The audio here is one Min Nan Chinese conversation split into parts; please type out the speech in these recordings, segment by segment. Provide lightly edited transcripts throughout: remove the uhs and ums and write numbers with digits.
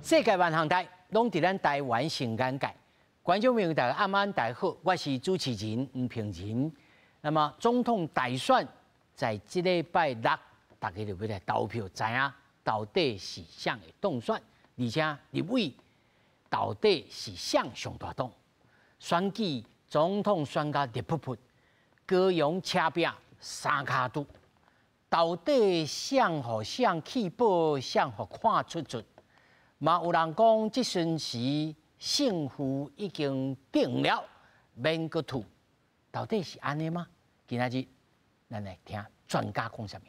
世界萬項代攏佇咱台灣上眼界。觀眾朋友大家暗安大家好，我是主持人吳平仁。那麼總統大選在這禮拜六，大家就欲來投票，知影到底是誰會當選，而且立委到底是誰上大黨？選舉總統選甲熱噗噗，高雄車拼三跤拄，到底誰予誰棄保，誰予看出出？嘛有人講，這陣時勝負已經定了，免閣賭，到底是按呢嗎？今仔日咱來聽專家講啥物。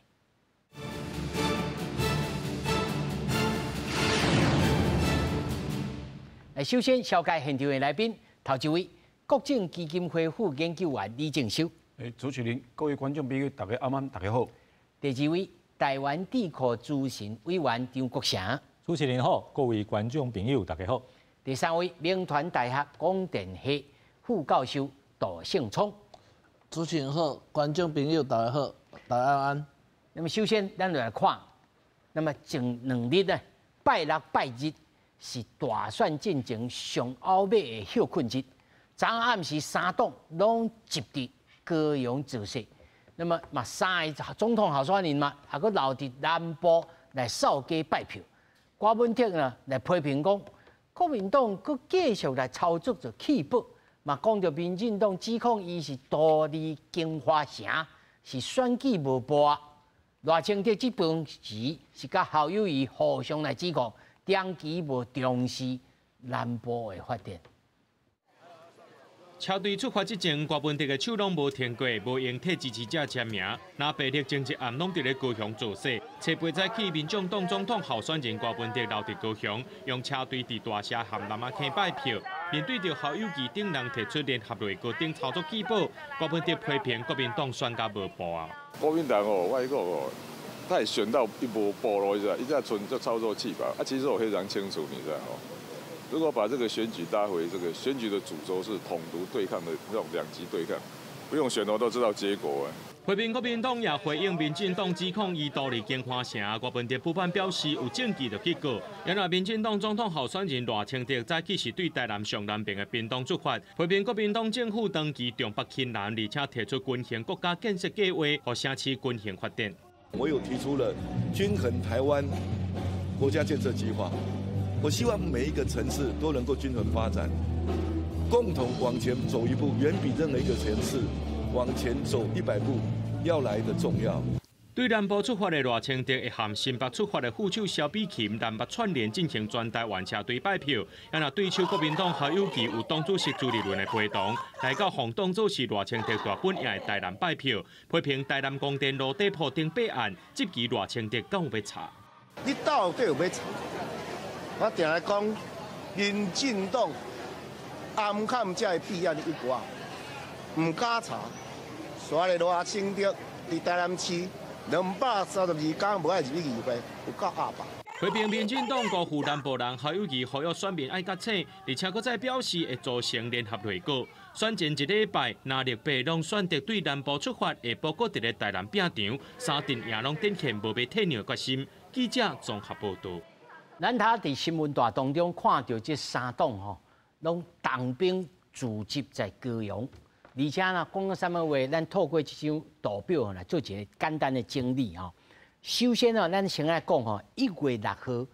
來，首先紹介現場的來賓，頭一位國政基金會副研究員李正修。主持人，各位觀眾朋友，大家暗安，大家好。第二位台灣智庫資深委員張國城。主持人好，各位觀眾朋友，大家好。第三位銘傳大學廣電系副教授杜勝聰。主持人好，觀眾朋友大家好，大家安安。那麼首先，咱就來看，那麼前兩日呢，拜六拜日是大選進前上後尾的歇睏日，昨暗時三黨攏集佇高雄造勢，那麼嘛三个總統候選人嘛，也閣留佇南部來掃街拜票。郭文哲呢來批評講，國民黨閣繼續來操作著棄保，嘛講著民進黨指控伊是逃離京華城，是選舉無報。賴清德這邊時是佮侯友宜互相來指控，長期無重視南部的發展。車隊出發之前，郭文哲的手攏無停過，無閒替支持者簽名。那白日前一暗攏佇咧高雄造勢。初八早起，民眾黨總統候選人郭文哲留佇高雄，用車隊佇大社和南仔坑拜票。面對著侯友宜等人提出聯合內閣等操作棄保，郭文哲批評國民黨選甲無步啊。國民黨哦，我講哦，他會選到一無步路，你知道？伊這賰做操作棄保啊，其實我非常清楚，你知道哦。如果把這個選舉拉回這個選舉的主軸是統獨對抗的那種兩極對抗，不用選我都知道結果。批評國民黨也回應民進黨指控伊逃離京華城，郭文哲不但表示有證據就去告。原來民進黨總統候選人賴清德早起是對台南上南邊的屏東出發，批評國民黨政府長期重北輕南，而且提出均衡國家建設計劃，予城市均衡發展。我有提出了均衡台灣國家建設計劃。我希望每一個城市都能夠均衡發展，共同往前走一步，遠比任何一個城市往前走100步要來得重要。對南部出發的賴清德，會和新北出發的副手蕭美琴南北串聯進行全台灣車隊拜票。啊若對手國民黨侯友宜有黨主席朱立倫的陪同，來到予當做是賴清德大本營的台南拜票，批評台南光電路底鋪頂弊案，質疑賴清德敢有欲查？你到底有欲查？我定來講，民進黨暗崁這个弊案一掛，毋敢查，煞來賴清德佇台南市232工無愛入去議會，有夠鴨霸。批評民進黨辜負南部人，侯友宜呼籲選民愛覺醒，而且閣再表示會組成聯合內閣。選前一禮拜，藍綠白攏選擇對南部出發，下晡閣佇咧台南拼場，三陣營攏展現無欲退讓決心。記者綜合報導。咱頭佇新聞帶當中看著這三黨吼，攏重兵聚集在高雄，而且呢，講到啥物話，咱透過這張圖表來做一個簡單的整理吼。首先呢，咱先來講吼，1月6號，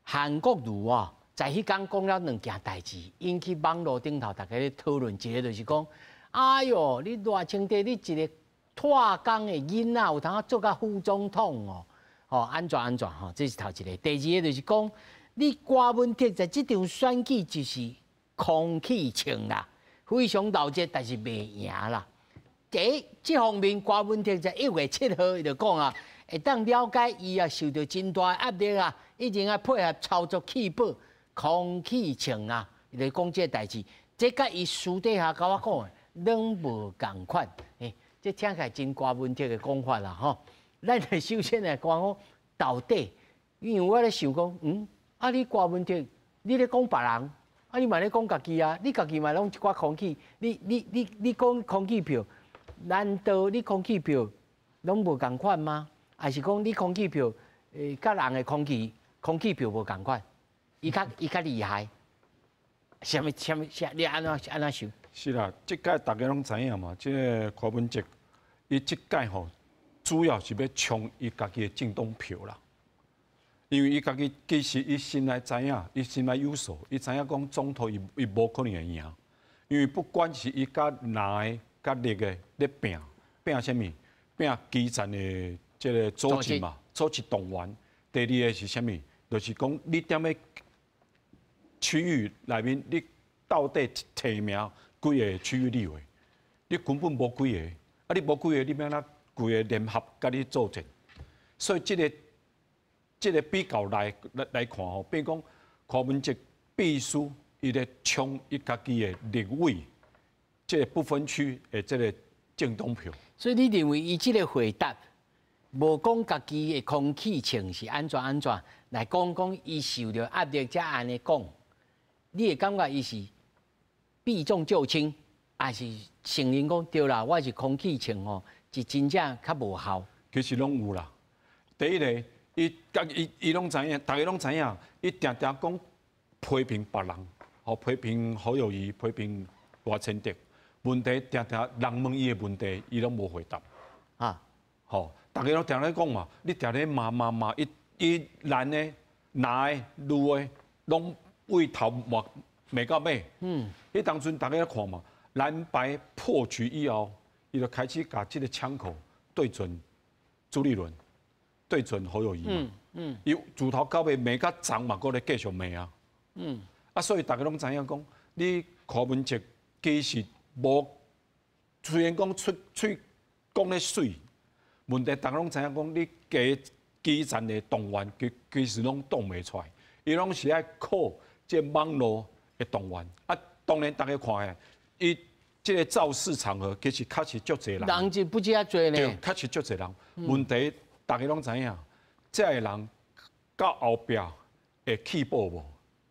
韓國瑜啊，在彼工講了兩件代誌，引起網路頂頭大家咧討論，一個就是講，哎喲，你賴清德，你一個脫工的囡仔，有通做甲副總統哦？吼，按怎按怎吼，這是頭一個。第二個就是講，你郭文哲在這場選舉就是空氣槍啦，非常鬧熱，但是袂贏啦。第這方面，郭文哲在1月7號伊就講啊，會當了解伊啊受著真大壓力啊，一定愛配合操作棄保空氣槍啊，伊就講這个代誌，這佮伊私底下佮我講的攏無仝款。欸，這聽起來真郭文哲的講法啦吼。咱來首先來講到底，因為我咧想講，啊你郭文哲，你咧講別人，啊你嘛咧講家己啊，你家己嘛攏一寡空氣，你講空氣票，難道你空氣票攏無仝款嗎？還是講你空氣票，佮人的空氣票無仝款？伊較厲害，啥物啥物啥？你按怎按怎想？是啦，這屆大家攏知影嘛，這个柯文哲，伊這屆吼主要是欲衝伊家己的政黨票啦。因為伊家己其實伊心內知影，伊心內有數，伊知影講總統伊無可能會贏，因為不管是伊佮藍的、佮綠的咧拚，拚啥物？拚基層的這个組織嘛，組織動員。第二个是啥物？就是講你踮咧區域內面，你到底提名幾个區域立委？你根本無幾个，啊！你無幾个，你欲按怎規个聯合佮你作戰？所以這个比較來看吼，變講柯文哲必須伊咧衝伊家己的立委，這个不分區的這个政黨票。所以你認為伊這个回答，無講家己的空氣層是按怎按怎來講講，伊受著壓力才按呢講，你會感覺伊是避重就輕，還是承認講對啦？我是空氣層吼，是真正較無效。其實攏有啦。第一个，伊家伊伊攏知影，大家攏知影，伊定定講批評別人，吼批評侯友宜，批評賴清德，問題定定人問伊的問題，伊攏無回答。啊，吼，大家攏定咧講嘛，你定咧罵罵罵，伊伊男的、藍的、綠的，攏對頭罵罵到尾。彼當陣大家咧看嘛，藍白破局以後，伊就開始共這个槍口對準朱立倫，對準侯友宜嘛。伊自頭到尾罵甲髒嘛，閣咧繼續罵啊。啊，所以大家攏知影講，你柯文哲其實無，雖然講出喙講咧媠，問題大家攏知影講，你基基層的動員其實攏動袂出來，伊攏是愛靠這網路的動員。啊，當然大家看的，伊這个造勢場合其實確實足濟人，人就不止遐濟呢。對，確實足濟人。問題大家攏知影，這个人到後壁會起步無？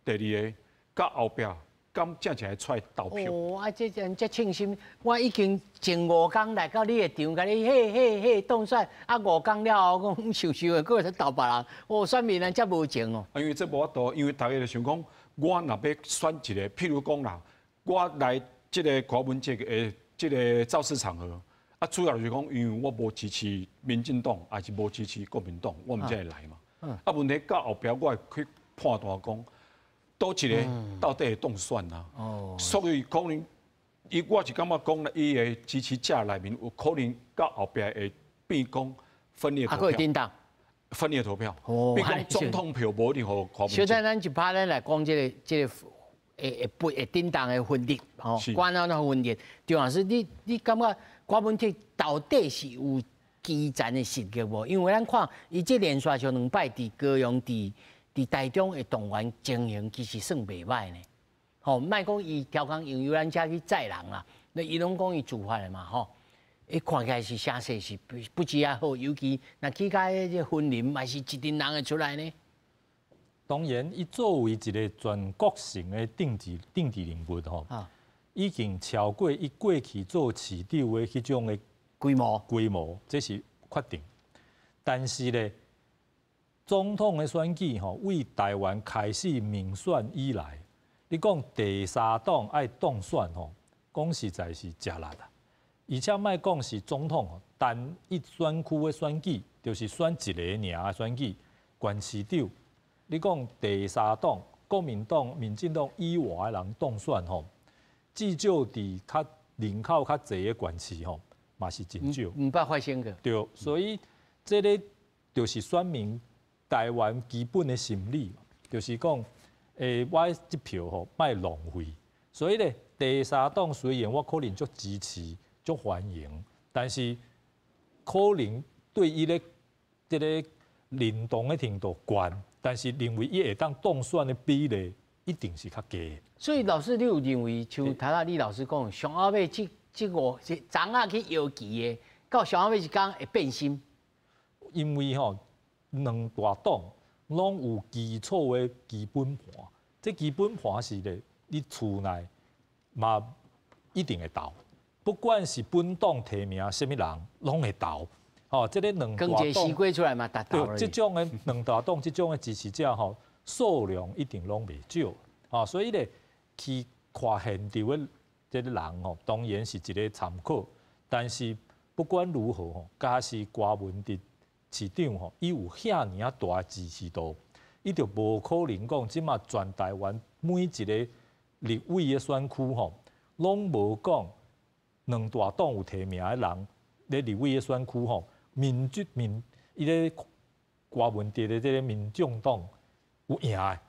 第二个，到後壁敢真正會出來投票？哦，啊，這這這慶幸，我已經前五工來到你的場，共你嘿嘿嘿當選，啊五工了後講想想的，閣會投別人，哦，選民人遮無情哦。啊，因為這無法度，因為大家就想講，我若欲選一个，譬如講啦，我來這个柯文哲的這个造勢場合，啊，主要就是講，因為我無支持民進黨，還是無支持國民黨，我毋才會來嘛。啊，問題到後壁我會去判斷講，佗一个到底會當選啊？所以可能，伊我是感覺講，伊的支持者內面有可能到後壁會變講分裂投票。啊，會叮當。分裂投票。變講總統票無一定予柯文哲。小等咱一拍咱來講這个會叮當的分裂，吼，關那那分裂，張老師，你感覺柯文哲到底是有基層的實力無？因為咱看伊這連續上兩擺佇高雄、佇台中的動員情形，其實算袂䆀呢。吼，莫講伊刁工用遊覽車去載人啦，那伊攏講伊自發的嘛，吼。伊看起來是聲勢是不止遐好，尤其若去到彼個雲林，嘛是一陣人會出來呢。當然，伊作為一个全國性的政治人物吼，已經超過伊過去做市長的彼種的規模，規模，這是確定。但是咧，總統的選舉吼，對台灣開始民選以來，你講第三黨愛當選吼，講實在是誠力啊。而且莫講是總統，單一選區的選舉，就是選一个爾的選舉，縣市長。你講第三黨，國民黨、民進黨以外的人當選吼，至少佇較人口較濟的縣市吼，嘛是真少。毋捌發生過。對，所以這个就是選民台灣基本的心理，就是講，我這票吼莫浪費。所以咧，第三黨雖然我可能足支持、足歡迎，但是可能對伊咧這个認同的程度懸。但是認為伊會當當選的比例一定是較低。所以老師，你有認為像頭仔李老師講，上後尾這五這昨仔去搖旗的，到上後尾一工會變心？因為吼兩大黨攏有基礎的基本盤，這基本盤是咧，你厝內嘛一定會投，不管是本黨提名啥物人，攏會投。哦，這个兩大黨，西瓜出來嘛，對，這種的兩大黨，這種的支持者吼，數量一定攏袂少啊，所以咧去看現場的這个人吼，當然是一個參考，但是不管如何吼，假使柯文哲市長吼，伊有遐爾仔大支持度，伊就無可能講這馬全台灣每一个立委的選區吼，攏無講兩大黨有提名的人，咧立委的選區吼，民主民伊咧柯文哲的這个民眾黨有贏的，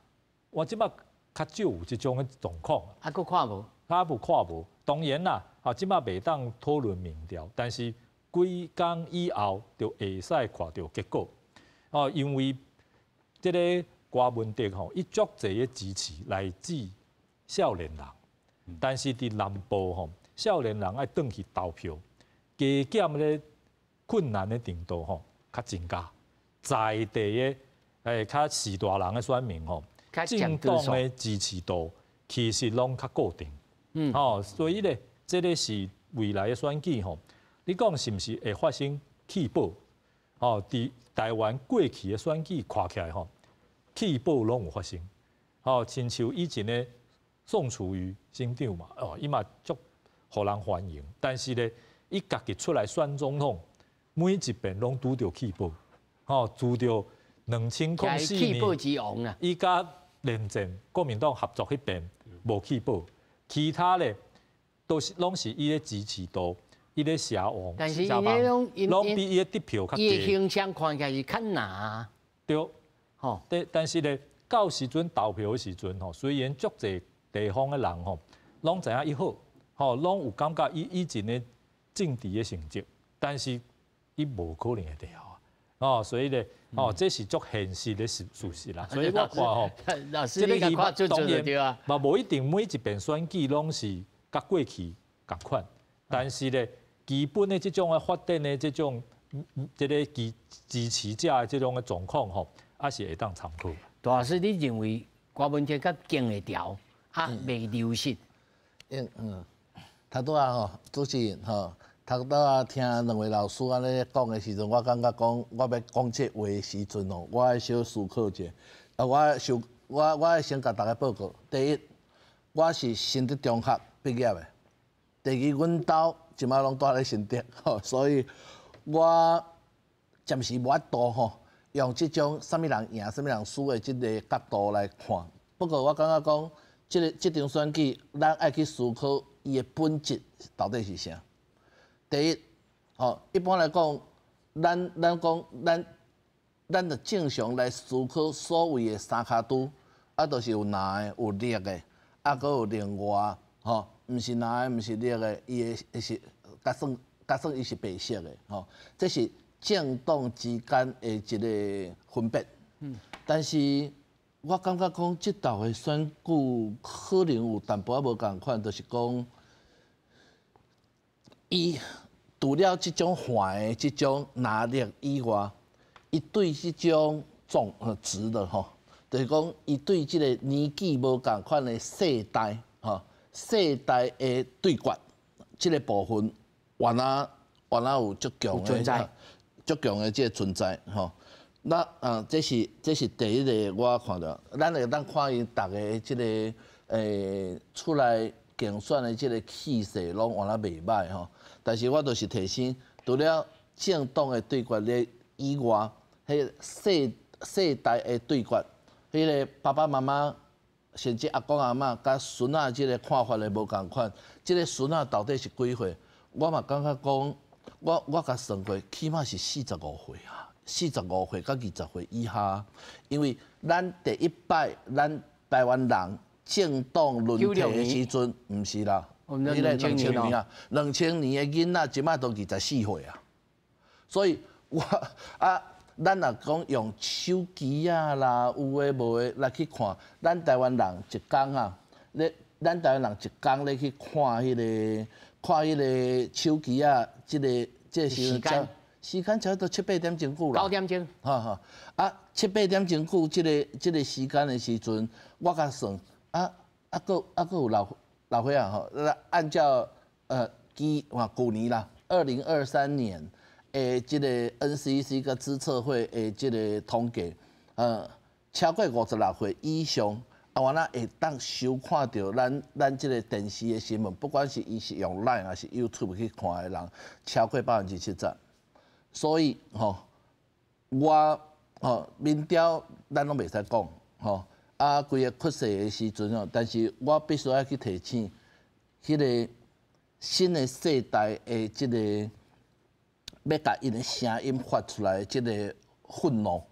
我這馬較少有這種的狀況。啊，閣看無？較無看無，當然啦，啊，這馬袂當討論民調，但是幾工以後就會使看著結果。哦，因為這个柯文哲吼，伊足濟的支持來自少年人，但是佇南部吼，少年人愛轉去投票，加減咧困難的程度吼，較增加，在地的較序大人的選民吼，政黨的支持度其實攏較固定。吼，所以咧，這个是未來的選舉吼，你講是毋是會發生棄保？吼，佇台灣過去的選舉看起來吼，棄保攏有發生。吼，親像以前的宋楚瑜省長嘛，哦，伊嘛足予人歡迎，但是咧，伊家己出來選總統，每一遍攏拄著棄保，吼，拄著2004年，棄保之王啊！伊佮連戰國民黨合作彼遍無棄保，其他咧都是攏是伊的支持度，伊咧邪王，但是伊那種攏比伊的得票較低。伊的形象看起來是較難。對，吼，但是咧，到時陣投票的時陣吼，雖然足濟地方的人吼，攏知影伊好，吼，攏有感覺伊以前的政治的成績，但是伊無可能會調啊，哦，所以咧，哦，這是足現實的事實啦。所以我看吼，老師你看當然嘛，無一定每一遍選舉攏是佮過去仝款，但是咧，基本的這種的發展的這種這个支持者的這種的狀況吼，還是會當參考。大老師，你認為柯文哲較經會牢，啊，袂流失？嗯，頭拄仔吼，主持人吼，頭拄仔聽兩位老師按呢講的時陣，我感覺講我欲講這話的時陣哦，我愛小思考者。啊，我想我愛先共大家報告。第一，我是新德中學畢業的。第二，阮兜這擺攏蹛咧新竹，吼，所以我暫時無法度吼，用這種啥物人贏、啥物人輸的這个角度來看。不過我感覺講，這个這場選舉，咱愛去思考伊的本質到底是啥。第一，吼，一般來講，咱講咱就正常來思考所謂的三跤拄，啊，就是有藍的、有綠的，啊，閣有另外，吼，毋是藍的，毋是綠的，伊的是假算伊是白色的，吼，這是政黨之間的一個分別。但是我感覺講，這道的選舉可能有淡薄仔無仝款，就是講，伊除了這種泛的這種藍綠以外，伊對這種縱直的吼，就是講伊對這個年紀無仝款的世代吼，世代的對決，這个部分，原來原來有足強的、足強的這个存在吼。那啊，這是第一个我看著，咱會當看伊逐个這个出來競選的這个氣勢，攏原來袂䆀吼。但是我就是提醒，除了政黨的對決咧以外，彼个世代的對決，彼个爸爸媽媽甚至阿公阿嬤佮孫仔這个看法的無仝款，這个孫仔到底是幾歲？我嘛感覺講，我共算過，起碼是45歲啊。45歲佮20歲以下，因為咱第一擺咱台灣人政黨輪替的時陣，毋是啦，彼个兩千年啊，2000年的囡仔這擺都24歲啊，所以我啊，咱若講用手機啊啦，有的無的來去看，咱台灣人一工啊，咧，咱台灣人一工咧去看彼个看彼个手機啊，這个這个時間。時間差不多七八點鐘久啦，9點鐘，哈哈，啊七八點鐘久，這个時間的時陣，我共算，啊啊，閣啊閣有老歲仔吼，按照基哇舊年啦，2023年的這个 NCC 佮資策會的這个統計，超過56歲以上，啊，原來會當收看著咱這个電視的新聞，不管是伊是用 Line 還是 YouTube 去看的人，超過70%。所以吼，我吼民調咱攏袂使講吼，啊，規个決勢的時陣吼，但是我必須愛去提醒，彼个新的世代的這个欲共𪜶的聲音發出來，這个憤怒，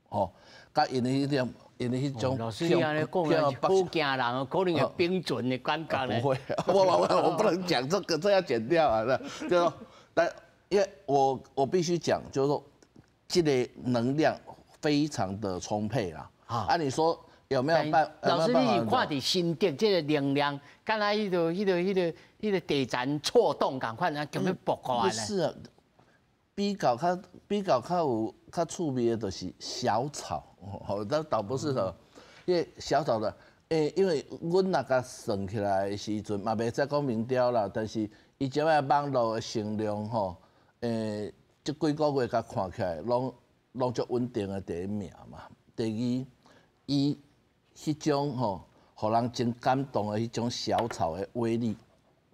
吼，佮𪜶的彼種，𪜶的彼種。老師你按呢講啊，好驚人哦，可能會冰準的感覺咧。不會，我不能講這個，這要剪掉啊！就說，但因為我必須講，就是說，這個能量非常的充沛啦。啊，你說有沒有辦？老師，你是看佇新竹這个能量，敢若彼个地層錯動仝款，啊，共欲爆過來。不是啊，比較有較趣味的，就是小草，吼，那倒不是說，因為小草的，因為阮若共算起來的時陣，嘛袂使講民調啦，但是伊這擺網路的聲量吼，這幾個月共看起來，攏足穩定的第一名嘛。第二，伊彼種吼，予人真感動的彼種小草的威力，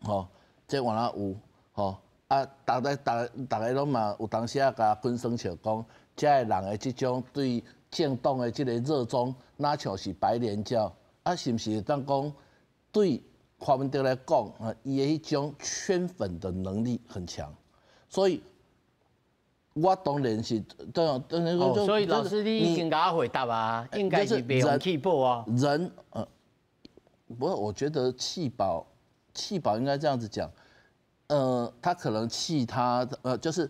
吼，這原來有，吼。啊，逐个攏嘛有當時仔共滾耍笑講，這个人的這種對政黨的這个熱衷，若像是白蓮教，啊，是毋是會當講對柯文哲來講，啊，伊的彼種圈粉的能力很強，所以，我當然是，對，所以老師你已經共我回答啊，應該是袂予棄保啊。人，不過我覺得棄保，棄保應該這樣子講。他可能棄他，就是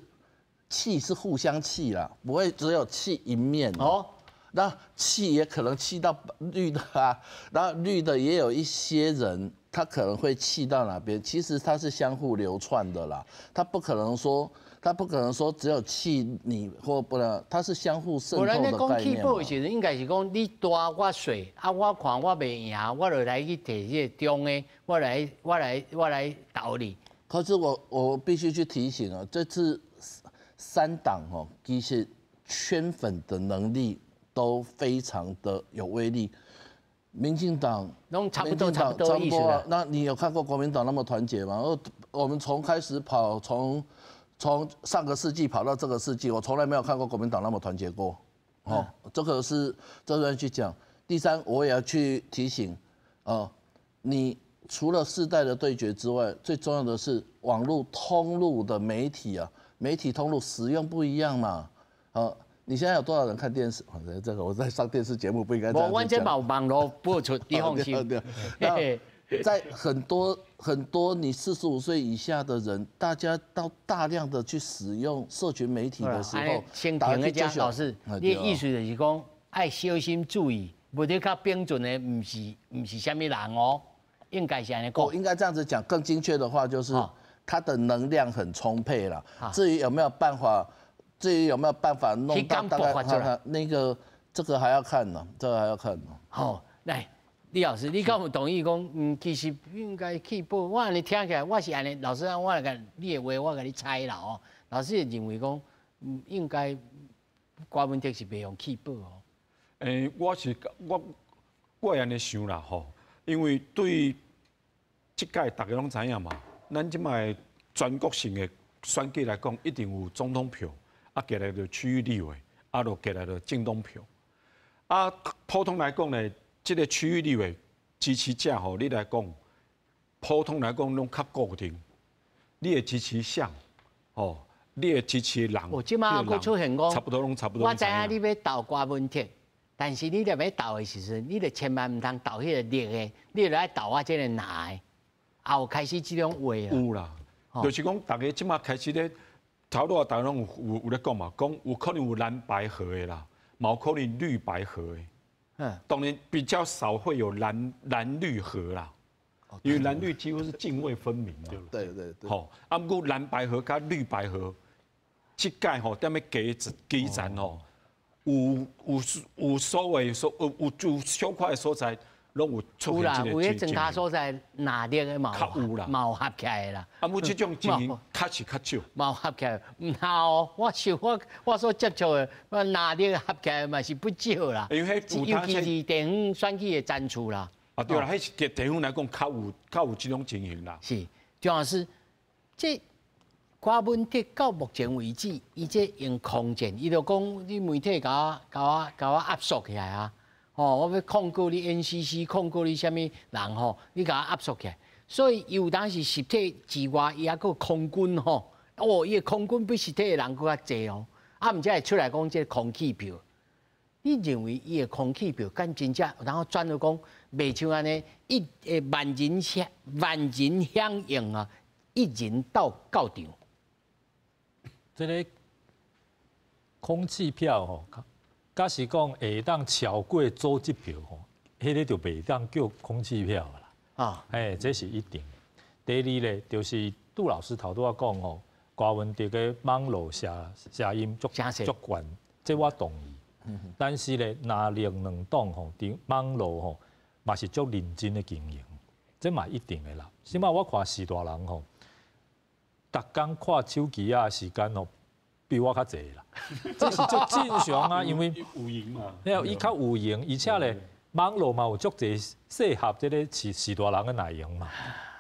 棄是互相棄啦，不會只有棄一面哦。那棄也可能棄到綠的啊，然後綠的也有一些人，他可能會棄到哪邊？其實它是相互流竄的啦，他不可能說只有棄你或不能，它是相互滲透的概念。棄保的時陣，應該是講你大我細，啊，我看我袂贏，我就來去提這个中的，我來投你。可是我必須去提醒啊，這次三黨哦，其實圈粉的能力都非常的有威力。民進黨，差不多差不多意思。那你有看過國民黨那麼團結嗎？我們從開始跑，從上個世紀跑到這個世紀，我從來沒有看過國民黨那麼團結過。哦，這個是這邊去講。第三，我也要去提醒，哦，你除了世代的對決之外，最重要的是網路通路的媒體啊，媒體通路使用不一樣嘛。好，你現在有多少人看電視？這個我在上電視節目不應該這樣講。我完全冇網路播出，你放心。在很多很多你45歲以下的人，大家都大量的去使用社群媒體的時候，先停一下，老師，你的意思就是講，愛小心注意，無得較平準的，毋是啥物人哦。應該是按呢講。我應該這樣子講，更精確的話就是，它的能量很充沛了。至於有沒有辦法，至於有沒有辦法弄到大概那個，這個還要看呢，這個還要看呢。好，來，李老師，你敢有同意講？其實應該棄保。我按呢聽起來，我是按呢，老師，我來共你的話，我共你猜啦哦。老師認為講，應該柯文哲是袂予棄保哦。我是我會按呢想啦吼，因為對這屆大家攏知影嘛，咱這擺全國性的選舉來講，一定有總統票，啊，過來就區域立委，啊，就過來就政黨票。啊，普通來講呢，這个區域立委支持者吼，你來講，普通來講攏較固定，你會支持誰？吼，你會支持人？哦，這擺閣出現講，差不多攏差不多。我知影你欲投柯文哲，但是你若欲投的時陣，你就千萬毋通投彼个綠的，你就愛投我這个藍的。也有開始這種話啊。有啦，就是講大家這擺開始咧，頭拄仔大家攏有咧講嘛，講有可能有藍白合的啦，嘛有可能綠白合的。當然比較少會有藍綠合啦，因為藍綠幾乎是涇渭分明嘛。吼，啊，毋過藍白合佮綠白合，這屆吼踮咧基層吼，有所謂說有小塊的所在，攏有出有啦，現有彼這個莊跤所在藍綠的嘛較有啦，嘛有合起來啦。啊，毋這種情形確實較少。嘛有合起來，毋通哦！我想我我所接觸的，我藍綠合起來嘛是不少啦。因為彼尤其是地方選舉的戰區啦。啊對啦，彼是地地方來講較有較有這種情形啦。是，張老師，這柯文哲到目前為止，伊這用空戰，伊就講你媒體共我共我共我壓縮起來啊！吼，我欲控告你 NCC，控告你啥物人吼，你共我壓縮起來。所以伊有當時實體之外，伊猶閣空軍吼，哦，伊的空軍比實體的人閣較濟哦。啊，毋才會出來講這個空氣票。你認為伊的空氣票敢真正然後轉去講，袂像按呢一萬人響萬人響應啊，一人到到場。這个空氣票吼，假是講會當超過組織票吼，彼个就袂當叫空氣票啦。啊，哎，這是一定。第二咧，就是杜老師頭拄仔講吼，柯文哲的網路聲聲音足足懸，這我同意。但是咧，藍綠兩黨吼，佇網路吼，嘛是足認真的經營，這嘛一定的啦。起碼我看序大人吼，逐工看手機仔的時間吼，比我較濟啦。這是足正常啊，因為有閒嘛。伊較有閒，而且咧，網路嘛有足濟適合這个序序大人的內容嘛。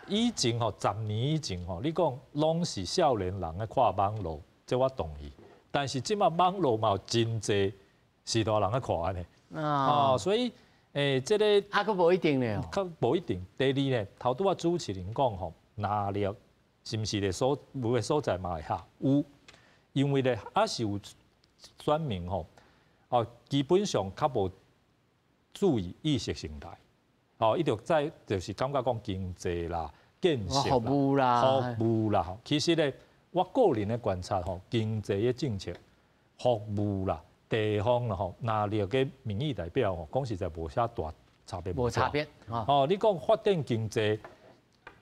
以前吼，10年以前吼，你講攏是少年人咧看網路，這我同意。但是這馬網路嘛有真濟序大人咧看按呢。哦，所以這个啊，閣無一定咧。較無一定。第二咧，頭拄仔主持人講吼，藍綠是毋是咧所有个所在嘛會合？有，因為咧猶是有選民吼，哦，基本上較無注意意識形態，哦，伊就在就是感覺講經濟啦、建設服務啦、服務啦。其實咧，我個人的觀察吼，經濟的政策、服務啦、地方啦吼，藍綠的民意代表吼，講實在無啥大差別。無差別。哦，你講發展經濟，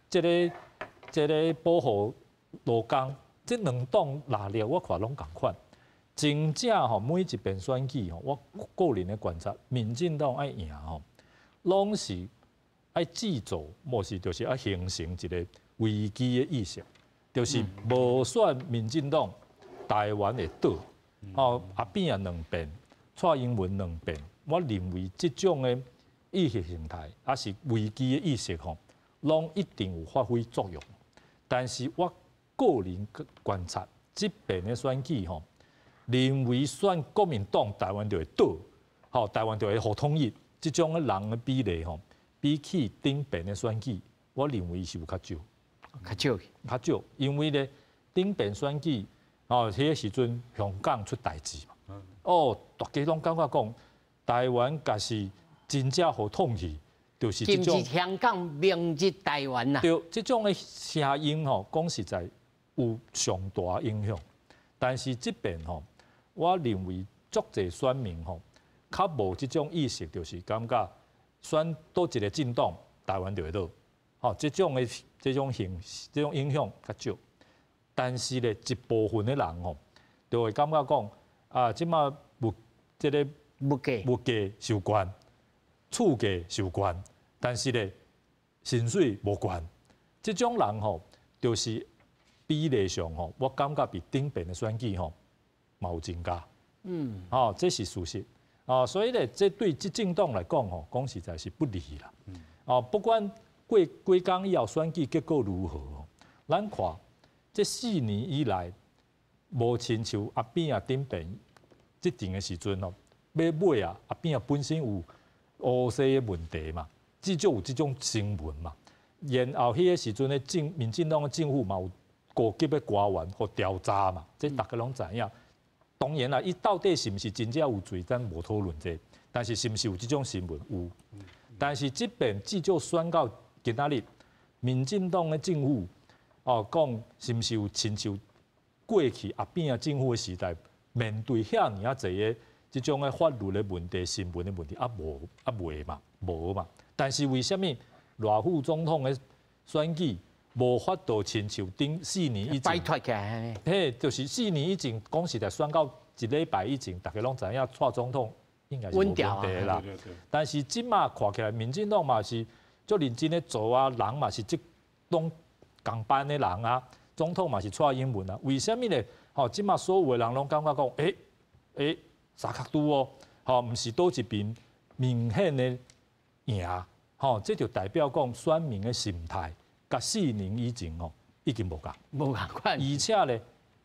這个這个保護勞工，這兩黨藍綠我看攏仝款。真正吼，每一遍選舉吼，我個人的觀察，民進黨愛贏吼，攏是愛製造，無是就是愛形成一个危機的意識，就是無選民進黨，台灣會倒。哦，阿扁也兩遍，蔡英文兩遍，我認為這種的意識形態，抑是危機的意識吼，攏一定有發揮作用。但是我個人觀察，這遍的選舉吼，認為選國民黨台灣就會倒，吼，台灣就會予統一，這種的人的比例吼，比起頂遍的選舉，我認為是有較少，較少，較少，因為咧頂遍選舉，哦，彼个時陣香港出代誌嘛，哦，大家攏感覺講台灣若是真正予統去，就是這種香港明日台灣啦。對，這種的聲音吼，講實在有上大影響。但是這遍吼，我認為足濟選民吼，較無這種意識，就是感覺選佗一个政黨，台灣就會倒。吼，這種的這種形這種影響較少。但是咧，一部分的人吼，就會感覺講啊，這馬物這个物價物價受懸，厝價受懸，但是咧薪水無懸，這種人吼，就是比例上吼，我感覺比頂遍的選舉吼，嘛有增加。嗯，哦，這是事實。哦，所以咧，這對執政黨來講吼，講實在是不利啦。哦，不管過幾工以後選舉結果如何，咱看這4年以來，無親像阿扁啊頂遍執政的時陣哦，尾尾啊阿扁啊本身有烏西的問題嘛，至少有這種新聞嘛。然後彼个時陣的政民進黨的政府嘛有高級的官員予調查嘛，這大家攏知影。當然啦，伊到底是毋是真正有罪，咱無討論這個。但是是毋是有這種新聞？有。但是這遍至少選到今仔日，民進黨的政府哦，講是毋是有親像過去阿扁啊政府的時代，面對遐爾仔濟的這種的法律的問題、新聞的問題，啊無啊袂嘛，無嘛。但是為啥物賴副總統的選舉無法度親像頂4年以前擺脫起來？嘿，就是4年以前，講實在選到一禮拜以前，大家攏知影蔡總統应该是无问题啦。但是這馬看起來，民進黨嘛是足認真咧做啊，人嘛是這攏仝班的人啊，總統嘛是蔡英文啊，為啥物咧？吼，這馬所有的人攏感覺講，欸，三腳督哦，吼，毋是佗一邊明顯的贏，吼，這就代表講選民的心態，佮4年以前吼已經無仝，無仝款。而且咧，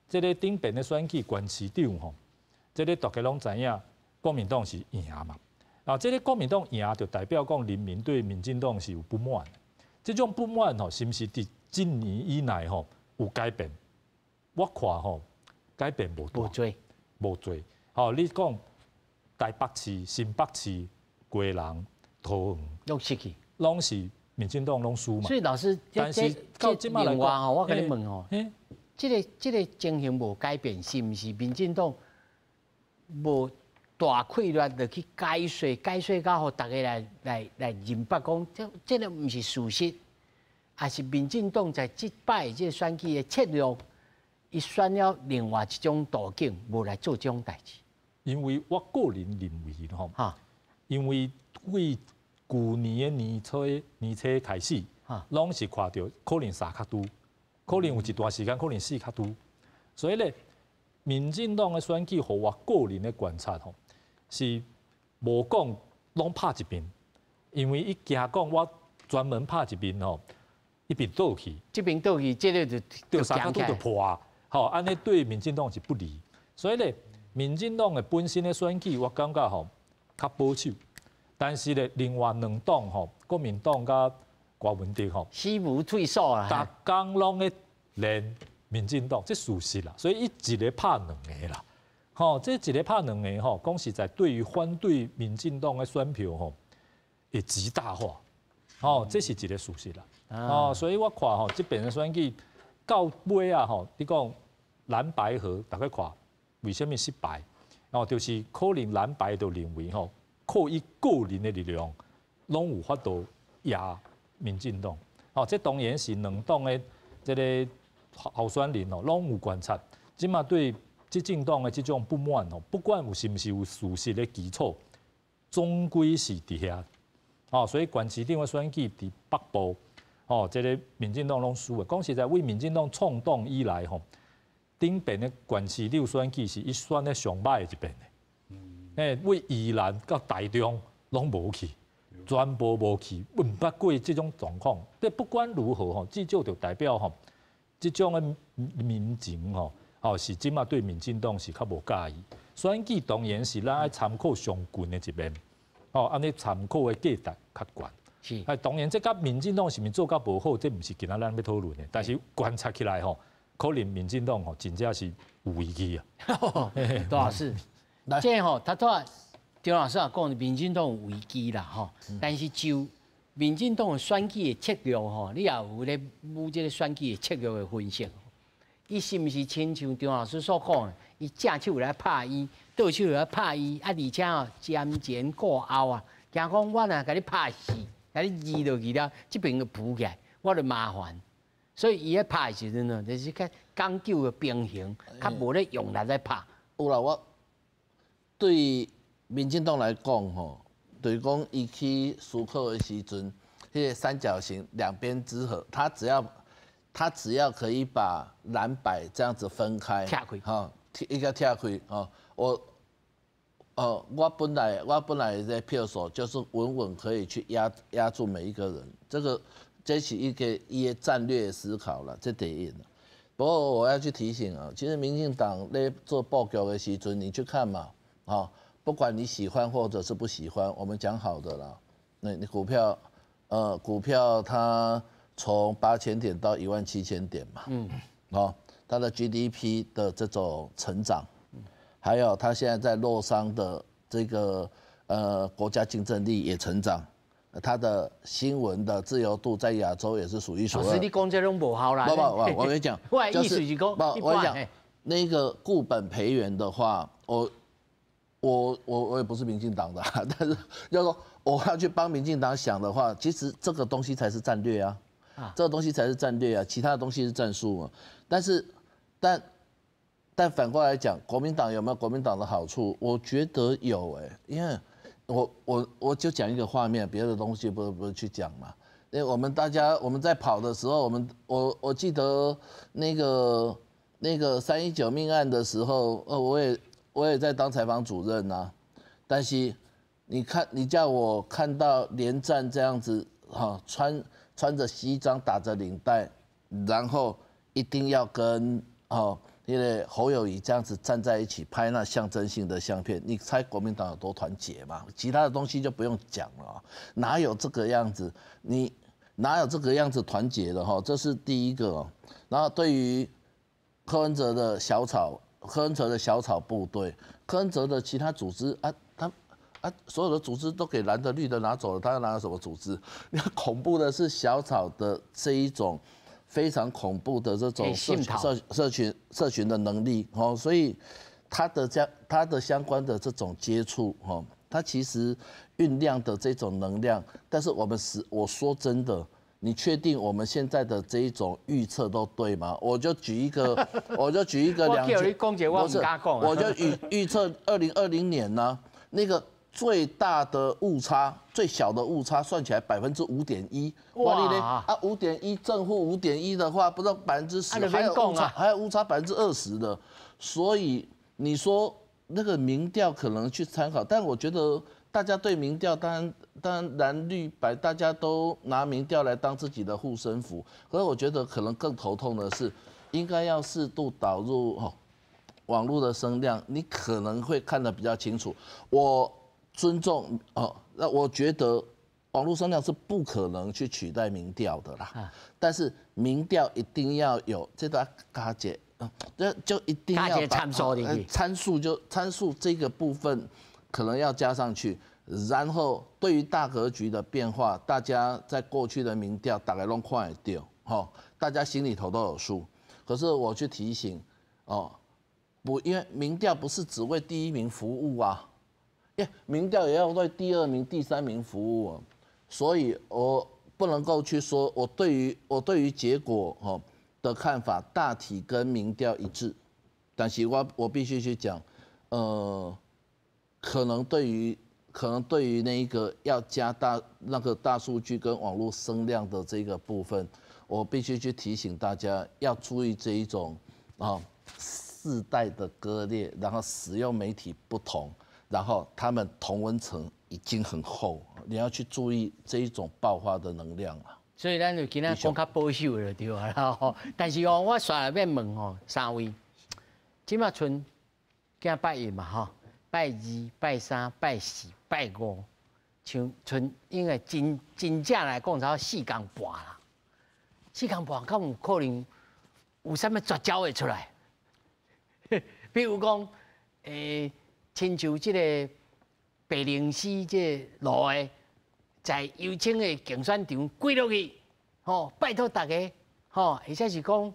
這个頂邊的選舉縣市長吼，這个大家攏知影，國民黨是贏嘛。啊，這个國民黨贏就代表講人民對民進黨是有不滿的。這種不滿吼，是毋是佇這年以內吼有改變？我看吼改變無大，無濟，無濟。吼，你講台北市、新北市、基隆、桃園，攏失去，攏是民進黨攏輸嘛。所以老師，但是到這馬來講，我共你問吼，這个情形無改變，是毋是民進黨無大氣力就去解說，解說到予大家來認捌講，這个毋是事實，抑是民進黨在這擺這个選舉的策略，伊選了另外一種途徑，無來做這種代誌。因為我個人認為吼，因為對舊年的年初開始，攏是看著可能三腳督，可能有一段時間可能四腳督，所以咧，民進黨的選舉，予我個人的觀察吼，是無講攏拍一邊，因為伊驚講我專門拍一邊吼，一邊倒去，這邊倒去，這个就就三腳督就破，吼，按呢對民進黨是不利，所以咧，民進黨的本身的選舉，我感覺吼較保守，但是咧，另外兩黨吼，國民黨佮柯文哲吼，死無對手啦，逐工攏咧練民進黨，這事實啦，所以伊一个拍兩个啦，吼，這一个拍兩个吼，講實在，對於反對民進黨的選票吼，會極大化，吼，這是一个事實啦，哦，所以我看吼，這邊的選舉到尾啊吼，你講藍白合，大家看為啥物失敗？哦，就是可能藍白就認為吼，靠伊個人的力量，攏有法度贏民進黨。哦，這當然是兩黨的這个候選人哦，攏有觀察。這馬對執政黨的這種不滿哦，不管有是毋是有事實的基礎，總歸是佇遐。哦，所以縣市長的選舉佇北部，哦，這个民進黨攏輸的。講實在，為民進黨創黨以來吼，頂邊的縣市長選舉是伊選得上䆀的一遍的。欸，為宜蘭到台中攏無去，全部無去，毋捌過這種狀況。這不管如何吼，至少就代表吼，這種的民情吼，哦是這馬對民進黨是較無佮意。選舉當然是咱愛參考上近的一面，哦，按呢參考的價值較懸。哎，當然這佮民進黨是毋是做甲無好，這毋是今仔咱欲討論的。但是觀察起來吼，可能民進黨吼真正是有危機啊。杜老師，這吼他拄仔張老師也講民進黨有危機啦吼，但是就民進黨的選舉的策略吼，你也有咧舞這个選舉的策略的分析。伊是毋是親像張老師所講的，伊正手來拍伊，倒手來拍伊，啊，而且哦瞻前顧後啊，驚講我若共你拍死，共你二落去了，這邊就浮起來，我就麻煩。所以伊咧拍的時陣呢，就是較講究的平衡，較無咧用力咧拍。有啦，我對民進黨來講吼，就是講伊去思考的時陣，彼个三角形兩邊之和，他只要可以把藍白這樣子分開，拆開，吼，一個拆開，吼，我本來在票數就是穩穩可以去壓住每一個人，這是一個伊的戰略思考啦，這第一。不過我要去提醒啊，其實民進黨咧做布局的時陣，你去看嘛，啊，不管你喜歡或者是不喜歡，我們講好的啦，那你股票它從8000點到17000點嘛，哦，它的 GDP 的這種成長，還有它現在在洛桑的這個國家競爭力也成長，它的新聞的自由度在亞洲也是數一數二。老師，你講這攏無效啦。不不不，我跟你講，我的意思是講，不，我講那個固本培元的話，我也不是民進黨的，但是要說我要去幫民進黨想的話，其實這個東西才是戰略啊，這個東西才是戰略啊，其他的東西是戰術嘛。但是，但但反过来讲，国民党有没有国民党的好处？我觉得有哎，因为我就讲一个画面，别的东西不去讲嘛。因为我们大家我们在跑的时候，我们我我记得那个319命案的时候，我也在当采访主任呐。但是你看，你叫我看到连战这样子哈，穿着西装，打着领带，然后一定要跟哦，因为侯友宜这样子站在一起拍那象征性的相片，你猜国民党有多团结吗？其他的东西就不用讲了，哪有这个样子？你哪有这个样子团结的哈？这是第一个。然后对于柯文哲的小草，柯文哲的小草部队，柯文哲的其他组织啊，他啊所有的组织都给蓝的绿的拿走了，他要拿什么组织？那恐怖的是小草的这一种非常恐怖的这种社群的能力哦，所以他的相关的这种接触哦，他其实酝酿的这种能量，但是我们是我说真的，你确定我们现在的这一种预测都对吗？我就举一个两，不是，我就预测2020年呢，那个最大的误差，最小的误差算起来5.1%。哇你呢？啊，五点一正负五点一的话，不到10%，还有误差，还有误差20%的。所以你说那个民调可能去参考，但我觉得大家对民调，当然蓝绿白大家都拿民调来当自己的护身符。可是我觉得可能更头痛的是，应该要适度导入哦网络的声量，你可能会看得比较清楚。我尊重哦，那我觉得网络声量是不可能去取代民调的啦。但是民调一定要有这个加解，这就一定要参数参数就参数这个部分可能要加上去。然后对于大格局的变化，大家在过去的民调大概拢看会著，吼，大家心里头都有数。可是我去提醒哦，不，因为民调不是只为第一名服务啊。民调也要为第二名、第三名服务啊，所以我不能够去说我对于结果哦的看法大体跟民调一致，但是我必须去讲，可能对于那一个要加大那个大数据跟网络声量的这个部分，我必须去提醒大家要注意这一种啊世代的割裂，然后使用媒体不同。然后他们同温层已经很厚，你要去注意这一种爆发的能量啊。所以咱就今仔讲较保守就对啊吼。但是哦，我煞来欲问吼三位，这马賰今拜一嘛吼，拜二、拜三、拜四、拜五，像賰应该真真正来讲，才4工半啦。4工半，敢有可能有啥物绝招会出来？比如讲，亲像这个白灵丝这个路的，在游青的竞选场跪落去，吼，拜托大家，吼，或者是讲，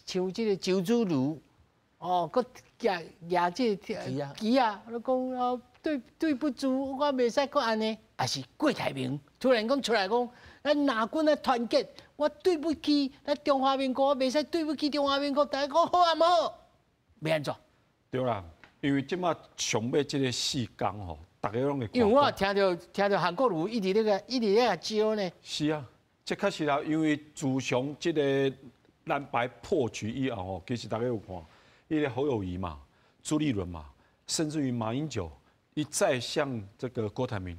像这个周子瑜，哦，阁举举这个旗仔，咧讲哦，对不住，我袂使阁按呢，抑是郭台铭突然讲出来讲，咱蓝军爱团结，我对不起咱中华民国，我袂使对不起中华民国，大家讲好抑毋好？欲按怎？对啦。因为这马上尾这个四工吼，大家拢会。因为我听著韩国瑜一直咧招呢。是啊，这确实啦，因为自从这个蓝白破局以后吼，其实大家有看，彼个侯友宜嘛、朱立伦嘛，甚至于马英九一再向这个郭台铭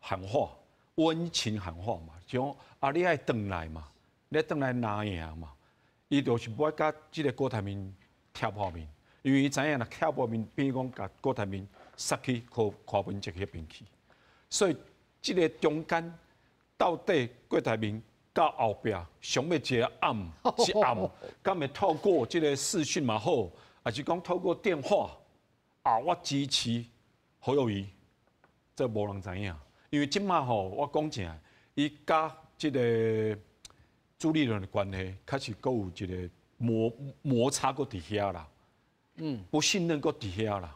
喊话，温情喊话嘛，讲啊，你爱转来嘛，你爱转来蓝营嘛，伊就是欲共这个郭台铭踢破面。因为伊知影若踢破面，变讲共郭台铭杀去柯文哲彼边去，所以这个中间到底郭台铭到后壁上尾一个暗是暗，敢会透过这个视讯嘛好，抑是讲透过电话啊，我支持侯友宜，这无人知影。因为这马吼，我讲真，伊佮这个朱立伦的关系，确实阁有一个摩擦阁伫遐啦。不信任阁伫遐啦，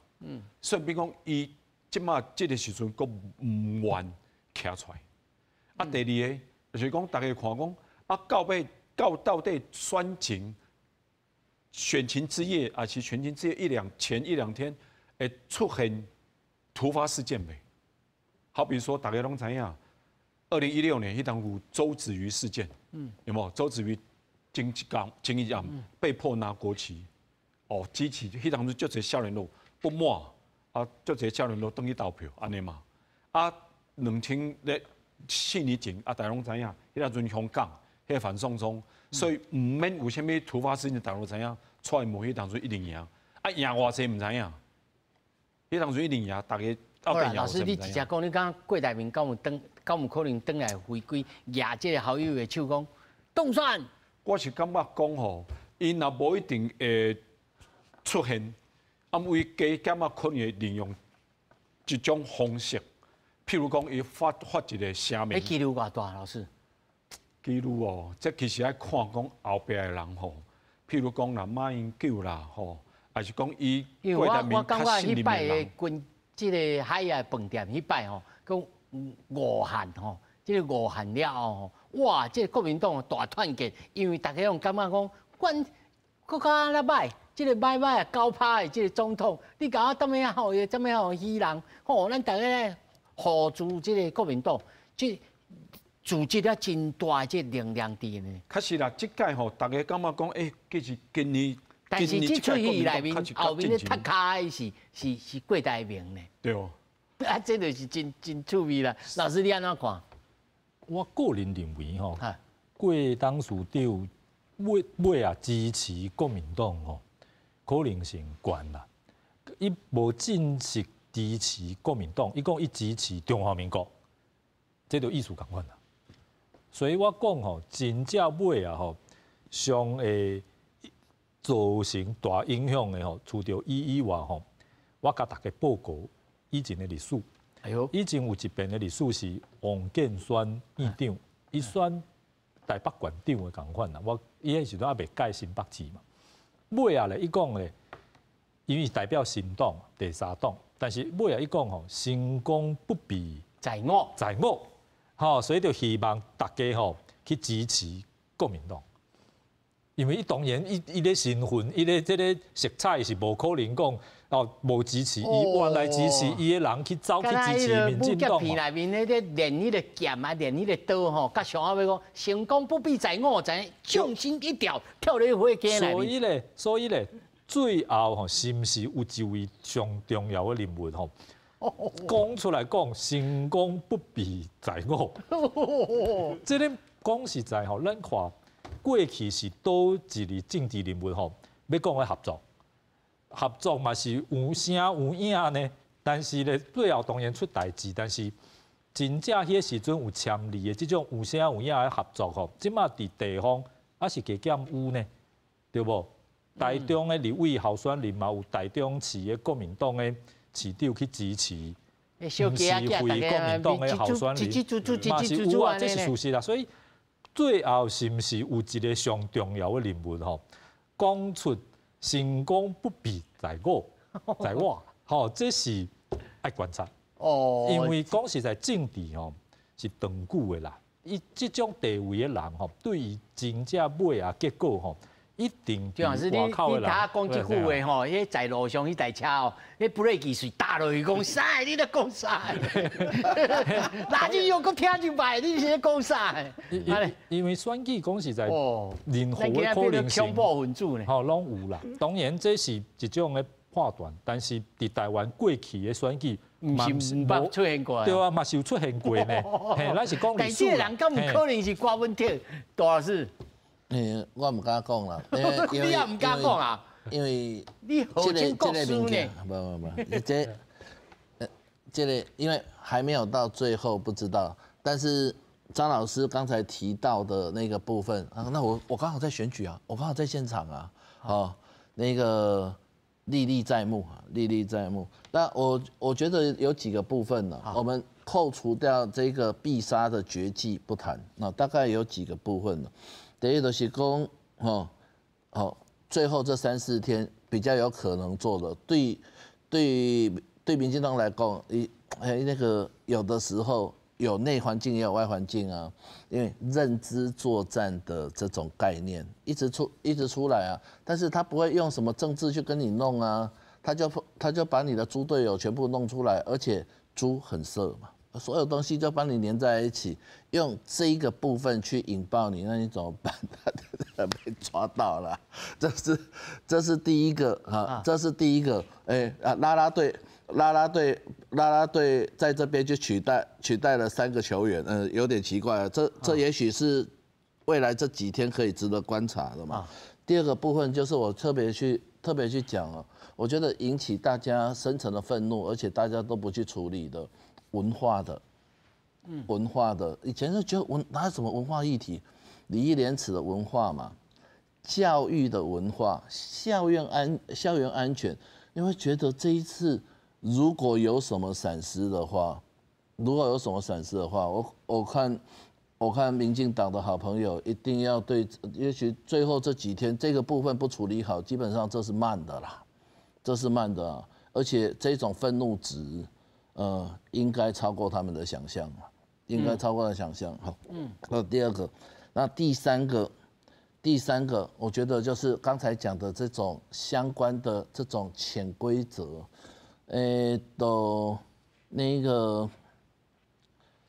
所以变讲伊这马这个时阵阁毋愿徛出来。啊，第二个就是讲，大家看讲啊，到尾到底选情选情之夜，啊是选情之夜前一两天，会出现突发事件袂？好比说，大家攏知影，2016年彼当有周子瑜事件，有無？周子瑜前一工前一暗被迫拿國旗，哦，支持彼當時足濟少年佬不滿，啊，足濟少年佬轉去投票，按呢嘛。啊，2004年前，啊，大家攏知影，彼當陣香港彼个反送中，所以毋免有啥物突發事件，大家攏知影，蔡英文彼當陣一定贏，啊，贏偌濟毋知影，彼當陣一定贏，大家。好啦，老師，你直接講，你感覺郭台銘敢有轉，敢有可能轉來回歸，舉這個侯友宜的手講當選？我是感覺講吼，𪜶若無一定會出現，啊，為加減仔可能會利用一種方式，譬如講，伊發發一個聲明。彼幾率偌大，老師？幾率哦，這其實愛看講後壁的人吼，譬如講啦，馬英九啦，吼，還是講伊郭台銘較信任的人。這个海仔飯店彼擺吼，講五韓吼，這个五韓了後吼，哇！這个國民黨大團結，因為大家攏感覺講，阮閣較按呢䆀，這个䆀䆀啊9%的這个總統，你共我踮遐吼，踮遐吼欺人，吼，咱大家咧護住這个國民黨，這組織了真大的這个能量佇呢。確實啦，這屆吼，大家感覺講，欸，其實今年。但是這喙戲內面後面咧踢跤的是是是郭台銘呢。對哦。啊，這就是真真趣味啦。老師你按怎看？我個人認為吼，郭董事長尾尾啊支持國民黨吼，可能性懸啦。伊無正式支持國民黨，伊講伊支持中華民國，這就意思仝款啦。所以我講吼，真正尾啊吼，上會造成大影響的吼，除著伊以外吼，我共大家報告以前的歷史。哎喲，以前有一遍的歷史是王建煊院長，伊選台北縣長的仝款啦。我伊彼時陣猶未改新北市嘛。尾仔咧，伊講咧，因為代表新黨第三黨，但是尾仔伊講吼，成功不必在我，在我，吼，所以就希望大家吼去支持國民黨。因為伊當然，伊伊个身份，伊个這个色彩是無可能講哦，無支持伊，原來支持伊的人去走去支持民進黨。武俠片內面彼个練彼个劍啊，練彼个刀吼，佮上後尾講成功不必在我，知重心一跳，跳入火坑內面。所以咧，所以咧，最後吼，是毋是有一位上重要的人物吼，講出來講成功不必在我。這个講實在吼，咱看。過去是佗一个政治人物吼，欲講的合作，合作嘛是有聲有影呢。但是咧，最後當然出代誌，但是真正彼个時陣有簽字的這種有聲有影的合作吼，這馬佇地方猶是加減有呢，對無？台中的立委候選人嘛有台中市的國民黨的市長去支持，毋是非國民黨的候選人，嘛是有啊，這是事實啦，所以。最後是毋是有一个上重要的人物吼，講出成功不必在我，在我，吼，這是愛觀察。哦，因為講實在政治吼是長久的啦，伊這種地位的人吼，對於真正尾仔結果吼，一定就像是你你頭仔講這句話吼，彼在路上彼台車哦，彼ブレーキ隨踏落去講啥？你咧講啥？哪你又閣聽入來？你是咧講啥？因為選舉講實在，任何的可能性，恐怖分子呢？吼，攏有啦。當然這是一種的判斷，但是佇台灣過去的選舉，毋是毋捌出現過。對啊，嘛是有出現過呢。嘿，咱是講歷史。但這個人敢有可能是郭文哲大老師？欸，我毋敢講啦，你也毋敢講啊？因為你號稱國師呢？無無無，這這個因為還沒有到最後不知道。但是張老師剛才提到的那個部分啊，那我我剛好在選舉啊，我剛好在現場啊，哦，那個歷歷在目啊，歷歷在目。那我我覺得有幾個部分呢，我們扣除掉這個必殺的絕技不談，那大概有幾個部分呢？第一就是講，吼，吼，最後這三四天比較有可能做的，對，對，對民進黨來講，伊，欸，那個有的時候有內環境也有外環境啊，因為認知作戰的這種概念一直出來啊，但是他不會用什麼政治去跟你弄啊，他就把你的豬隊友全部弄出來，而且豬很色嘛，所有東西就幫你連在一起，用這一個部分去引爆你，那你怎麼辦？他被抓到了，這是第一個啊，這是第一個，哎啊，啦啦隊。啦啦隊，啦啦隊在這邊就取代了三個球員，有點奇怪啊。這也許是未來這幾天可以值得觀察的嘛。第二個部分就是我特別去講哦，我覺得引起大家深層的憤怒，而且大家都不去處理的文化的，文化的，以前是覺得文哪有什麼文化議題，禮義廉恥的文化嘛，教育的文化，校園安全，你會覺得這一次，如果有什麼閃失的話，如果有什麼閃失的話，我看民進黨的好朋友一定要對，也許最後這幾天這個部分不處理好，基本上這是慢的啦，這是慢的，而且這種憤怒值，應該超過他們的想象，應該超過他的想象。好，那第二個，那第三個，第三個，我覺得就是剛才講的這種相關的這種潛規則。欸，都那個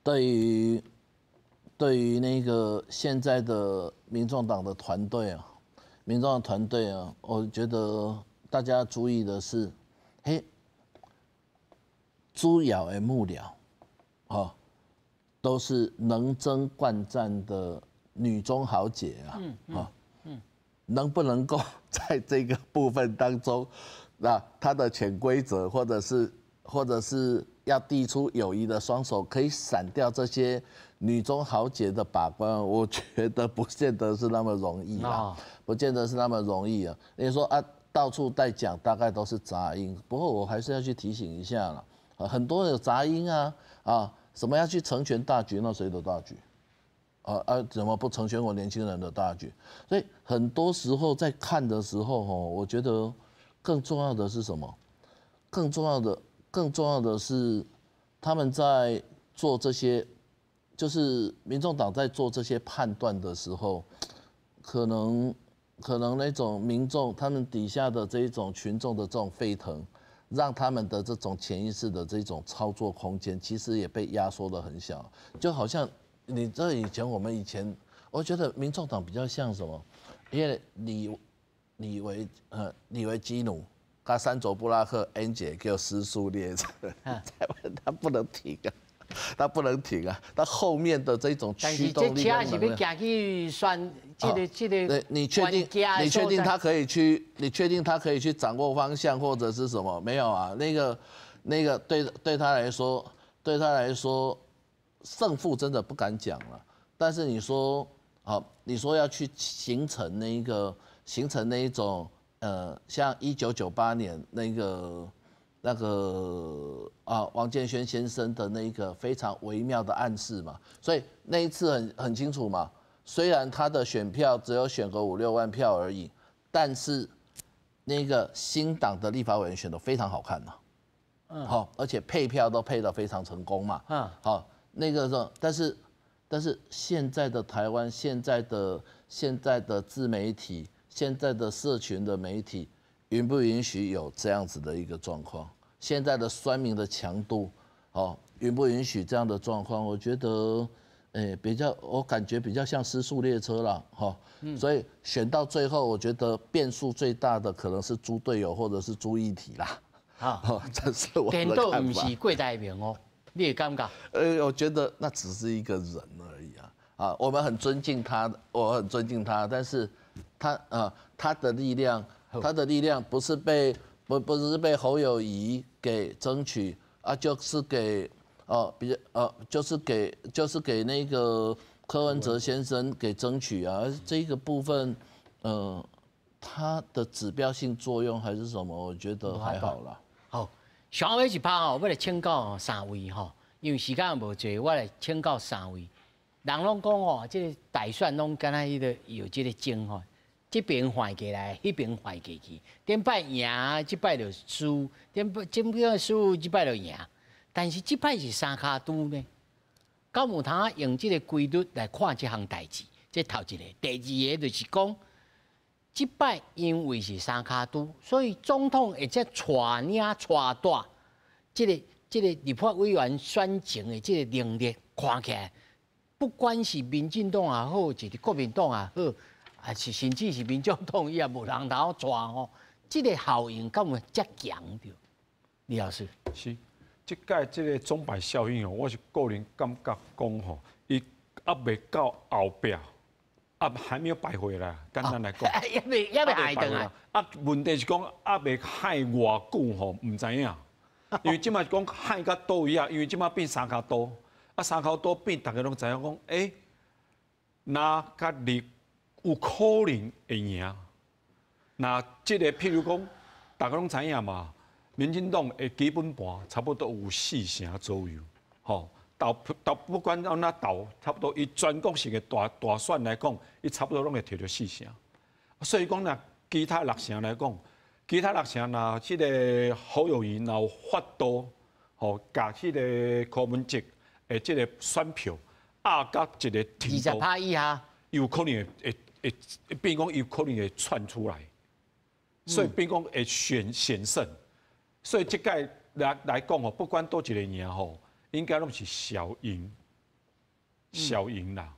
對於那個現在的民眾黨的團隊啊，民眾黨團隊啊，我覺得大家要注意的是，嘿，主要的幕僚，哦，都是能征慣戰的女中豪傑啊，啊，能不能夠在這個部分當中，那他的潛規則，或者是要遞出友誼的雙手，可以閃掉這些女中豪傑的把關，我覺得不見得是那麼容易啊，不見得是那麼容易啊。你說啊，到處在講，大概都是雜音。不過我還是要去提醒一下了，很多有雜音啊，啊，什麼要去成全大局，那誰的大局？啊啊，怎麼不成全我年輕人的大局？所以很多時候在看的時候，吼，我覺得更重要的是什麼？更重要的是，他們在做這些，就是民眾黨在做這些判斷的時候，可能那種民眾他們底下的這一種群眾的這種沸騰，讓他們的這種潛意識的這種操作空間，其實也被壓縮得很小，就好像你這以前我們以前，我覺得民眾黨比較像什麼？因為李維基努，佮珊卓布拉克演一個叫失速列車，他不能停啊，他不能停啊，他後面的這種驅動力。但是這車是欲行去選這個這個。你確定？你確定他可以去？你確定他可以去掌握方向或者是什麼？沒有啊，那個對他來說，勝負真的不敢講了。但是你說，好，你說要去形成那一種，像1998年那個啊，王建煊先生的那個非常微妙的暗示嘛，所以那一次很清楚嘛，雖然他的選票只有選個五六萬票而已，但是那個新黨的立法委員選得非常好看嘛，好，而且配票都配得非常成功嘛，好，那個時候，但是現在的台灣，現在的自媒體，現在的社群的媒體，允不允許有這樣子的一個狀況？現在的酸民的強度，哦，允不允許這樣的狀況？我覺得，欸，比較，我感覺比較像失速列車了，哈。所以選到最後，我覺得變數最大的可能是豬隊友或者是豬議題啦。好，這是我的看法。顛倒毋是郭台銘哦，你會感覺？我覺得那只是一個人而已啊。啊，我們很尊敬他，我很尊敬他，但是他的力量，他的力量不是被不不是被侯友宜給爭取啊，就是給哦比較就是給那個柯文哲先生給爭取啊，這個部分，他的指標性作用還是什麼？我覺得還好啦。好，上尾一趴吼，欲來請教三位吼，因為時間無濟，我來請教三位。人攏講吼，這個大選攏敢若彼個搖這個鐘吼。這邊換過來，彼邊換過去。頂擺贏，這擺就輸；頂擺這邊輸，這擺就贏。但是這擺是三跤拄呢。敢有通用這個規律來看這項代誌？這頭一個，第二个就是講，這擺因為是三跤拄，所以總統會遮帶領帶帶，這個立法委員選情的這個能力，看起來，不管是民進黨也好，是國民黨也好，還是甚至是民眾黨，伊也無人通帶吼，這個效應敢有遮強著？李老師，是，這屆這個鐘擺效應哦，我是個人感覺講吼，伊猶未到後壁，啊還沒有擺回來，簡單來講，猶未害轉來。啊，問題是講猶未害偌久吼，毋知影，因為這馬講害到佗位啊，因為這馬變三跤拄，啊三跤拄變，逐家攏知影講，欸，藍佮綠有可能會贏。那這個譬如講，逐家攏知影嘛，民進黨的基本盤差不多有四成左右，吼，投投不管按怎投，差不多以全國性的大大選來講，伊差不多攏會提著四成。所以講若其他六成來講，其他六成若這個侯友宜若有法度，吼，共這個柯文哲的這個選票壓到一個程度， 20%以下，有可能會會會變講有可能會竄出來，所以變講會險勝。所以這屆來講吼，不管佗一個贏吼，應該攏是小贏，小贏啦。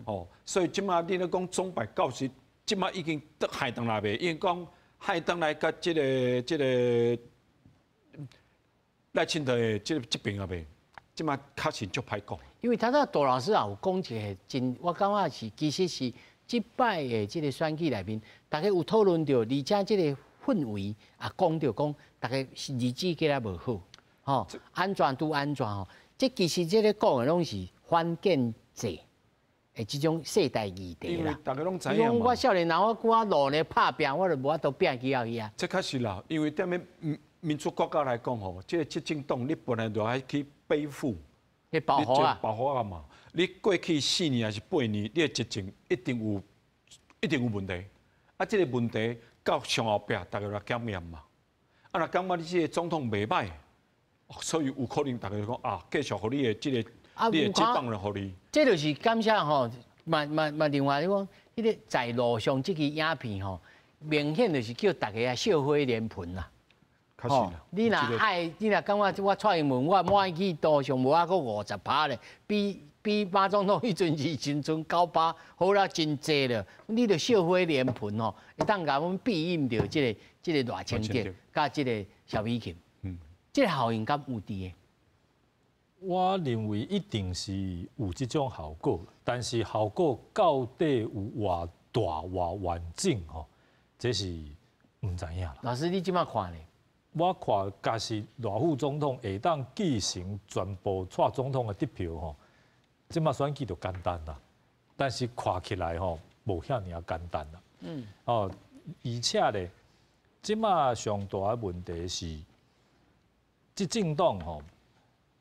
哦，所以這馬你咧講鐘擺到時，這馬已經得害轉來未？因為講害轉來佮這個賴清德的這邊啊未？這馬確實足歹講。因為頭先杜老師也有講一個真，我感覺是其實是這擺的這個選舉內面，大家有討論著，而且這個氛圍也講著講，大家日子過得無好，吼，按怎拄按怎吼，這其實這個講的攏是反建制的這種世代議題啦。逐家攏知影。我少年人，我拄仔路呢拍拚，我就無法度拚起來去啊。這確實啦，因為踮咧民主國家來講吼，這個執政黨你本來就愛去背負，去保護啊，保護啊嘛。你過去4年還是8年，你的執政一定有問題。啊，這個問題到上後壁，逐家來檢驗嘛。啊，若感覺你這個總統袂歹，所以有可能逐家講啊，繼續予你的這個，你的接棒來予你。這就是感謝吼，嘛嘛嘛，另外你講，彼個在路上這支影片吼，明顯就是叫逐家啊笑火連盆啦。吼，你若愛，你若感覺我蔡英文我滿意度上無抑閣50%咧，比馬總統彼陣時陣剩9%，好啦，真濟了。你著笑火連盆吼，會當共阮庇蔭著這個賴清德佮這個蕭美琴。這個效應敢有佇的？我認為一定是有這種效果，但是效果到底有偌大偌完整吼，這是毋知影啦。老師，你這馬看咧？我看，假是賴副總統會當繼承全部蔡總統的得票吼，這馬選舉就簡單啦。但是看起來吼，無遐爾簡單啦。哦，而且咧，這馬上大的問題是，執政黨吼，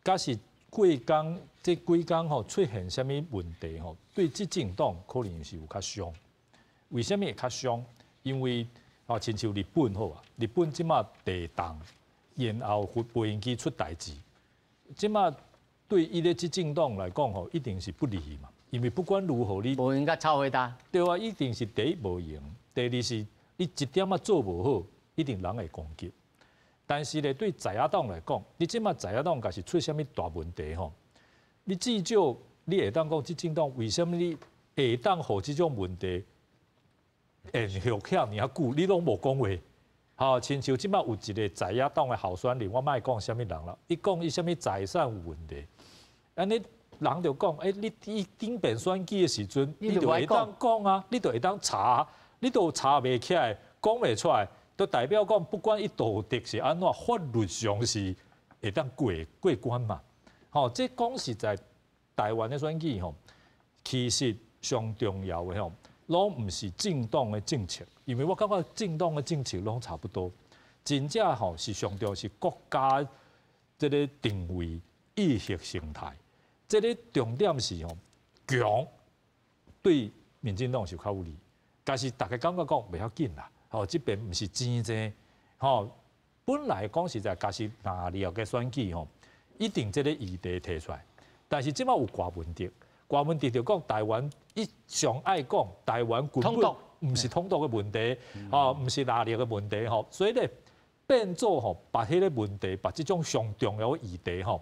假是過工這幾工吼出現啥物問題吼，對執政黨可能是有較傷。為啥物會較傷？因為啊，親像日本好啊，日本這馬地動，然後飛機出代誌，這馬對伊個執政黨來講吼，一定是不利嘛。因為不管如何，你無閒共臭火焦。對啊，一定是第一無閒，第二是你一點仔做無好，一定人會攻擊。但是咧，對在野黨來講，你這馬在野黨若是出啥物大問題吼，你至少你會當講執政黨為啥物你會當予這種問題延續遐爾久，你攏無講話。吼，親像這馬有一個在野黨的候選人，我莫講啥物人啦，伊講伊啥物財產有問題，按呢人就講，欸，你伊頂擺選舉的時陣，你就會當講啊，你就會當查，你都查袂起來，講袂出來，就代表講不管伊道德是按怎，法律上是會當過關嘛。吼，這講實在，台灣的選舉吼，其實上重要的吼，攏毋是政黨的政策，因為我感覺政黨的政策攏差不多，真正吼是上重要是國家這個定位意識形態，這個重點是吼強對民進黨是較有利，但是大家感覺講袂要緊啦，吼這邊毋是錢濟，吼本來講實在，假是藍綠的選舉吼，一定這個議題提出來，但是這擺有柯文哲，柯文哲就講台灣伊上愛講台灣根本毋是統獨的問題，哦，毋是藍綠的問題吼，所以咧變做吼，把彼个問題，把這種上重要的議題吼，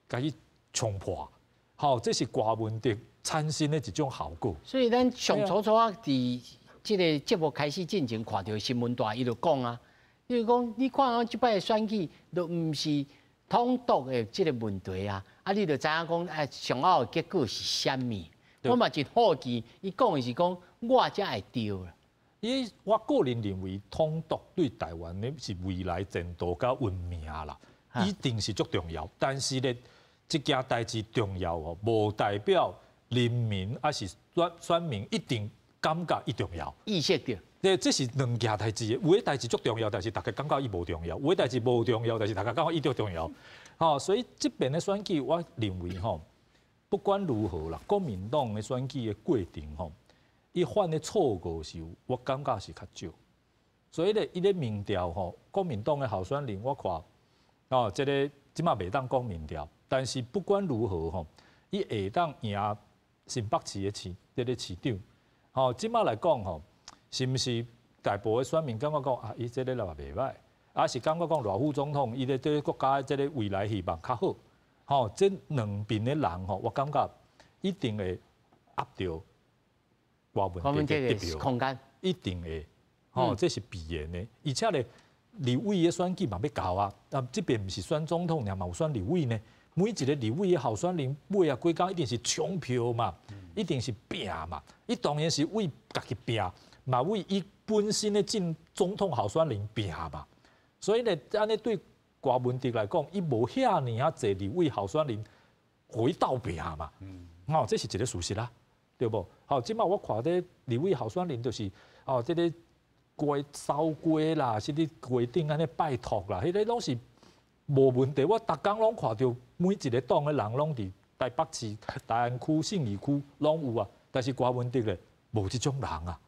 共伊衝破，吼，這是柯文哲產生的一種效果。所以咱上初初啊，佇這个節目開始進前看著新聞台，伊就講啊，伊就講你看啊，這擺的選舉都毋是統獨的這个問題啊，啊，你就知影講，哎，上後的結果是啥物？我嘛真好奇，伊講的是講我才會對啦。伊我個人認為，統獨對台灣的是未來前途佮文明啦，一定是足重要。但是咧，這件代誌重要哦，無代表人民抑是選民一定感覺伊重要。意識著。對，這是兩件代誌。有的代誌足重要，但是大家感覺伊無重要；有的代誌無重要，但是大家感覺伊足重要。吼，所以這邊的選舉，我認為吼，不管如何啦，國民黨的選舉的過程吼，伊犯的錯誤是，我感覺是較少。所以咧，伊咧民調吼，國民黨的候選人，我看哦，這个這馬袂當講民調，但是不管如何吼，伊會當贏新北市的市這个市長。吼，這馬來講吼，是毋是大部分選民感覺講啊，伊這个也袂䆀，抑是感覺講賴副總統伊咧對國家的這个未來希望較好。吼，這兩邊的人吼，我感覺一定會壓著柯文哲的得票空間，一定會，吼，這是必然的。而且咧，立委的選舉嘛欲到啊，啊，這邊毋是選總統，爾嘛有選立委呢。每一个立委的候選人尾仔幾工一定是搶票嘛，一定是拼嘛。伊當然是為家己拼，嘛為伊本身的進總統候選人拼嘛。所以咧，按呢對柯文哲來講，伊無遐爾仔濟立委候選人予伊鬥拼嘛。哦，這是一个事實啦，對無？好，這擺我看這立委候選人就是哦，這个街掃街啦，是佇街頂按呢拜託啦，彼个攏是無問題。我逐工攏看著每一个黨的人攏佇台北市、大安區、信義區攏有啊，但是柯文哲咧無這種人啊，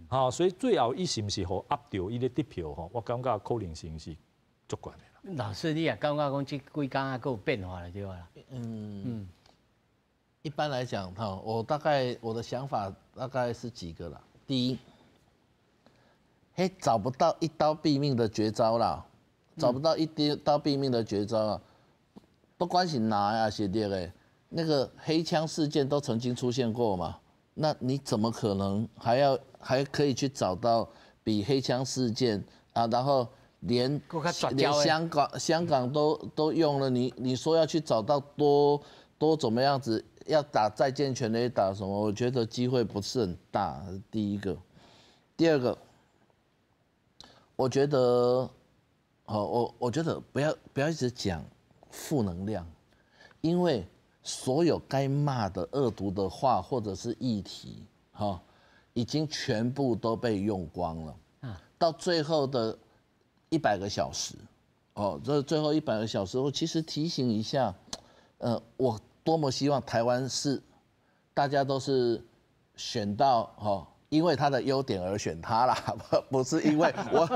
吼，所以最後伊是毋是予壓著伊咧得票吼？我感覺可能性是足懸的啦。老師，你也感覺講這幾工啊，閣有變化了對吧？一般來講，哈，我大概我的想法大概是幾個啦。第一，嘿，找不到一刀斃命的絕招啦，找不到一刀斃命的絕招啊。不管是藍抑是綠的，那個黑槍事件都曾經出現過嘛？那你怎麼可能還可以去找到比黑槍事件啊？然後連香港都用了，你說要去找到多多怎麼樣子？要打再見全壘打什麼？我覺得機會不是很大。第一個，第二個，我覺得，好，我覺得不要一直講負能量，因為所有該罵的惡毒的話或者是議題，哈，已經全部都被用光了。到最後的一百個小時，哦，這最後一百個小時，我其實提醒一下，我多麼希望台灣是大家都是選到哈，因為他的優點而選他啦，不是因為我，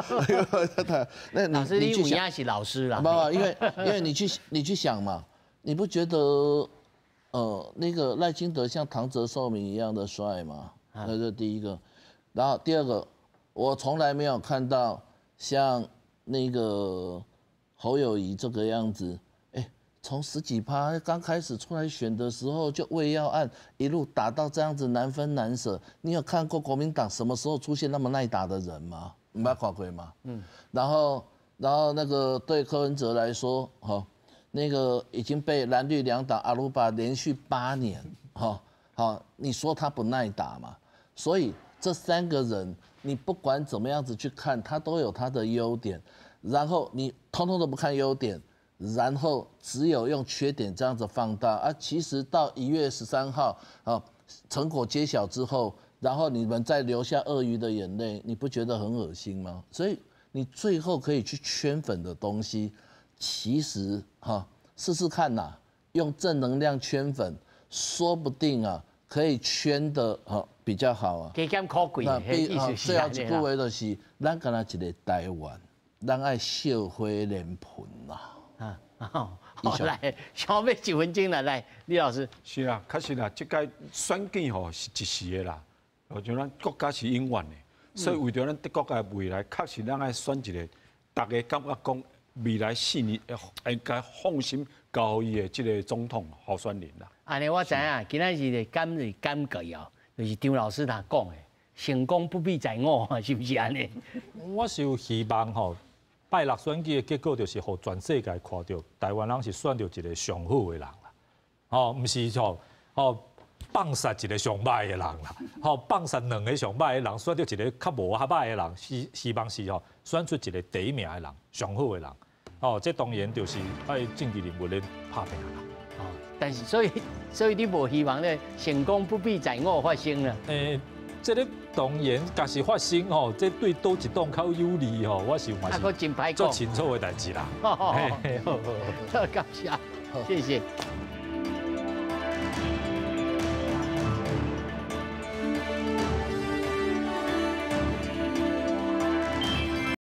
那老師，你去想是老師啦，不不，因為你去想嘛，你不覺得那個賴清德像唐澤壽明一樣的帥嗎？那是第一個，然後第二個，我從來沒有看到像那個侯友宜這個樣子。從十幾趴剛開始出來選的時候就餵藥案一路打到這樣子難分難捨，你有看過國民黨什麼時候出現那麼耐打的人嗎？沒看過嗎？然後那個對柯文哲來說，哈，那個已經被藍綠兩黨阿魯巴連續8年，哈，好，你說他不耐打嗎？所以這三個人，你不管怎麼樣子去看，他都有他的優點，然後你通通都不看優點。然後只有用缺點這樣子放大啊，其實到1月13號啊，成果揭曉之後，然後你們再流下鱷魚的眼淚，你不覺得很惡心嗎？所以你最後可以去圈粉的東西，其實哈，試試看吶，用正能量圈粉，說不定啊，可以圈的哈比較好啊。加減可貴，那最後一句話就是，咱敢若一个台灣，咱愛惜火連盆啦。好，來，想欲一分鐘啦，來，李老師。是啊，確實啦，這屆選舉吼是一時的啦，像咱國家是永遠的，所以為著咱國家的未來，確實咱愛選一個，大家感覺講未來4年應該放心交予伊的這個總統候選人啦。按呢我知影，今仔日的感是感覺哦，就是張老師他講的，成功不必在我，是毋是按呢？我是有希望吼，拜六選舉的結果就是予全世界看著台灣人是選著一個上好的人啦，吼，毋是吼吼放殺一個上歹的人啦，吼放殺兩個上歹的人，選著一個較無遐歹的人，希望是吼選出一個第一名的人，上好的人，吼，這當然就是愛政治人物咧拍拚啦。哦，但是所以你無希望咧成功不必在我發生啦。欸，這个當然，假是發生吼，這對佗一黨較有利吼，我是嘛是足清楚的代誌啦。好，感謝，謝謝。